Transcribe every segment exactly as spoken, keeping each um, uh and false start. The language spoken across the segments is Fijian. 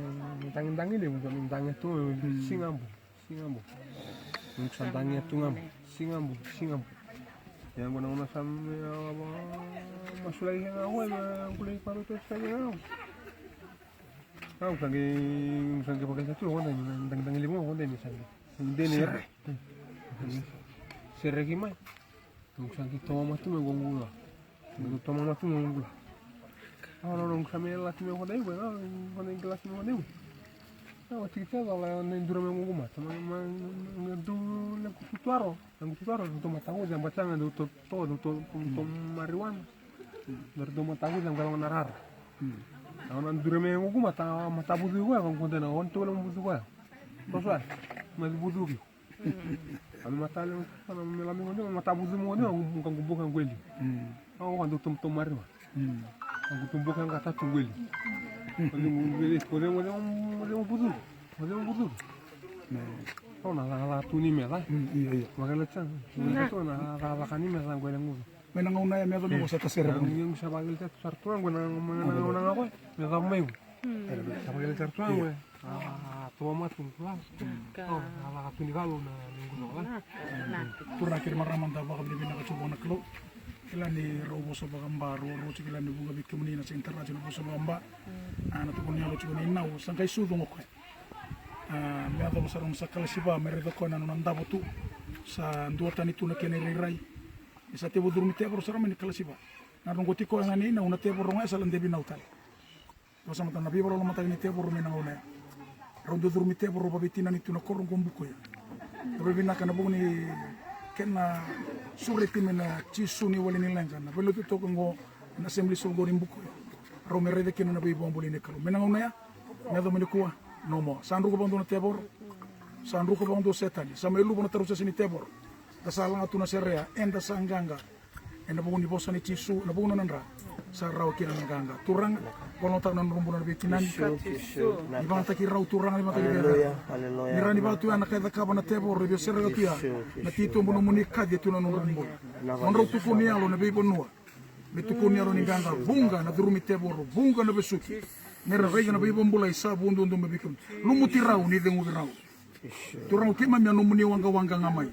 dagi, dagi, dagi levu, dagi tu, siga bu, siga bu. Sa dagi tu ga bu, siga bu, siga bu. Ia qo na gauna sa masulaki ga qo, e qulei paroto sa ga. Au sa qai, sa qai vakaisa tu qo, dagi, dagi levu qo, dagi sa qai. Deni era. Sereki mai. Noqu sa qai tomana tu mai noqu la. Noqu tomana tu mai noqu la. Au na noqu sa mai lati mai kodai koya, na kodai qai lati mai kodai koya. Na wati ki tela la na dura mai noqu mata. Ma, ma, na du na kututuaro. Na kututuaro, dau matakuca, bata ga dau to, to, dau to, to, to marijuana. Dau matakuca, qai lako na rara. Au na dura mai noqu mata, matavucu koya, ka qai dena, on to na vucu koya. Toso ya, ma vucu ki. Ami matale, ana me lami ngone, mata buzu mo ngone, ka gubuka ngweli. Au ka dutu mto mariwa. Ka gutu buka nga tatu ngweli. Ngweli, ngweli, ngweli, ngweli buzu. Ngweli buzu. Au na la, la tu ni me la. Iya, iya. Makala chan. Na la, la ka ni me la ngweli nguzu. Me na gauna ya me yaco me vosa ka sere. Yang sa bagel sa sartuan gue na gauna nga koe. Me yaco mai. Sa bagel sartuan gue. Ah, tua matu. Ka. Oh, ala ka tuni kalu na ninguna. Turaga kei na marama da vakavinavinaka tiko vua na Kalou. Kila ni rau vosa vakaba, rau rau tiko kila ni vuqa vei kemuni na sega ni tara tiko na vosa vakaba. A na tukuni yalo tiko ni nau, sa qai sucu ga o koya. A, me yacova sara ga sa kalasiva, me raica o koya na nona davo tu. Sa duatani tu na kena irairai. Ni sa tevu curumi tevoro sara mai ni kalasiva. Na rogo tiko ga ni nau na tevoro ga e sa ladevi nau tale. Vakasamataka na veivakalolomataki ni tevoro mai na gauna ya. Rau dau curumi tevoro vaveitinani tu na koro qo Bukuya. Rau veivinaka na vuku ni kena sureti mai na Jisu ni wali ni leqa na veilotu toka qo na Assembly of God i Bukuya. Rau me raica kina na veivakabulai ni Kalou. Mai na gauna ya, me yaco mai nikua, no more. Sa druka vakadua na tevoro. Sa druka vakadua o Setani. Sa mai luva na tarusese ni tevoro. Da sa laga tu na serea, eda sa qaqa. Ena vuku ni vosa ni Jisu, ena vuku ni nona dra. Sa rawa kina na qaqa. Turaga, vakalotaka na nodra bula na veitinani. Ni vakayagataki rau Turaga, ni vakayagataki rau. Ni rawa ni vaka tu ya na ka e cakava na tevoro, e via sereka tu ya. Na titobu nomuni kaci e tu na nodra bula. Mo drau tukuni yalo na veivanua. Me tukuni yalo ni qaqa, vuqa na curumi tevoro, vuqa na vesuki. Me ra raica na veivakabulai sa vu duadua mai vei kemuni. Lumuti rau, ni ceguvi rau. Turaga, keimami a nomuni waqawaqa ga mai.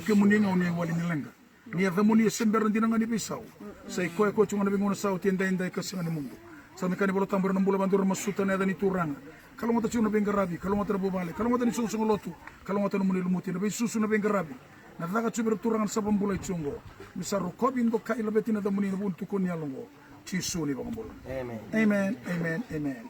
Kemuni ga o ni wali ni leqa. Ni yacamuni e se bera dina ga ni veisau. Sa i koya koya tiko ga na veigauna sa oti edaidai ka sega ni mudu. Sa na ka ni Vola Tabu era na bula vakadua era masuta na yaca ni Turaga. Kalougata tiko na veiqaravi, kalougata na vuvale, kalougata ni soqosoqo lotu, kalougata nomuni lumuti na veisusu na veiqaravi. Na caka tiko vei ira Turaga na sa vakabulai tiko oqo. Me sa rokovi, dokai, laveti na yacamuni ena vuku ni tukuni yalo oqo. Jisu ni vakabula. Amen. Amen, amen, amen.